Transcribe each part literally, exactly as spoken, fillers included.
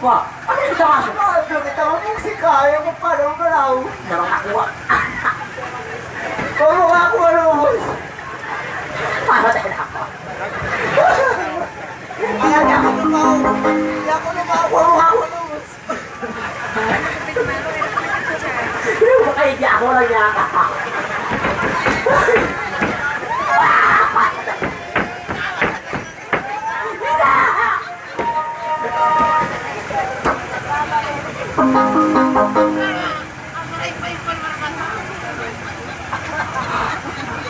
pa. Ano in tawag? Ano in tawag? Kung si Kaya, magpanaw ka raw. Sarap ako, ah. Pamuka ako, ano, boss? Pamatay na ako. Kaya di ako lumaw. Di ako lumaw. Pamuka ako, ano, boss? Ay, di ako lang yata.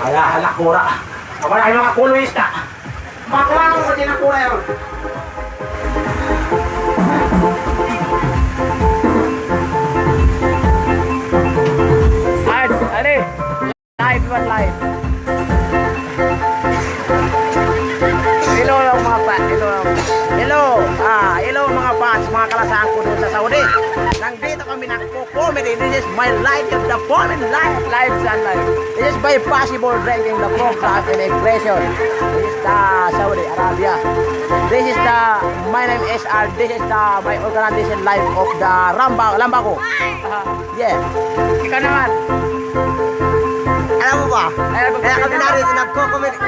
Hala, hala, kura. Kamu na in manga kulu isda. Bakla mu sa tinapura yan. Ads, ali. Live, iban live. Hello, hello, mga pa-, hello. Hello, ah, hello, mga fans, mga Sangku dun sa Saudi. Nandito kami nagko-comedy. This is my life, the foreign life, life sa life. This is by possible drinking the Coke and aggression. This is the Saudi Arabia. This is the, my name is R. This is the, my organization life of the Ramba, Lambago. Yeah. Ikaw naman. Alam mo ba? Kaya kami narito nagko-comedy.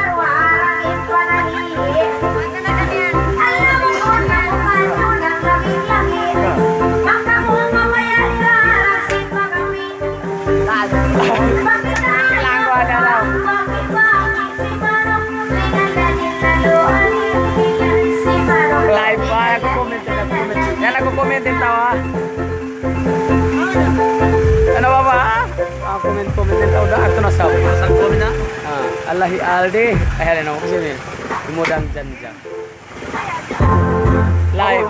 Live pa, nagko-comment, nagko-comment. Yan, nagko-comment in tau, ha? Ano ba ba? Ah, comment, comment in tau. Da, ito na sa. Sa comment na? Ah, Allahi Aldi. Ay, hala na ako. Kasi may umudang dyan dyan. Live.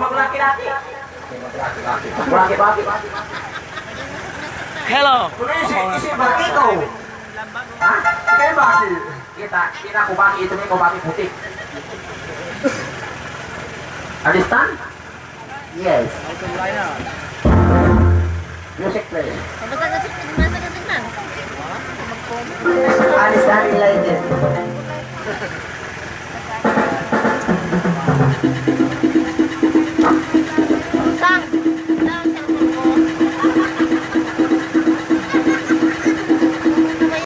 Hello. Isi, isi baki ko. Ha? Ikaw baki. Kita, kita ko baki, itu ni ko baki puti. Understand? Yes. Music, please. Understand like this.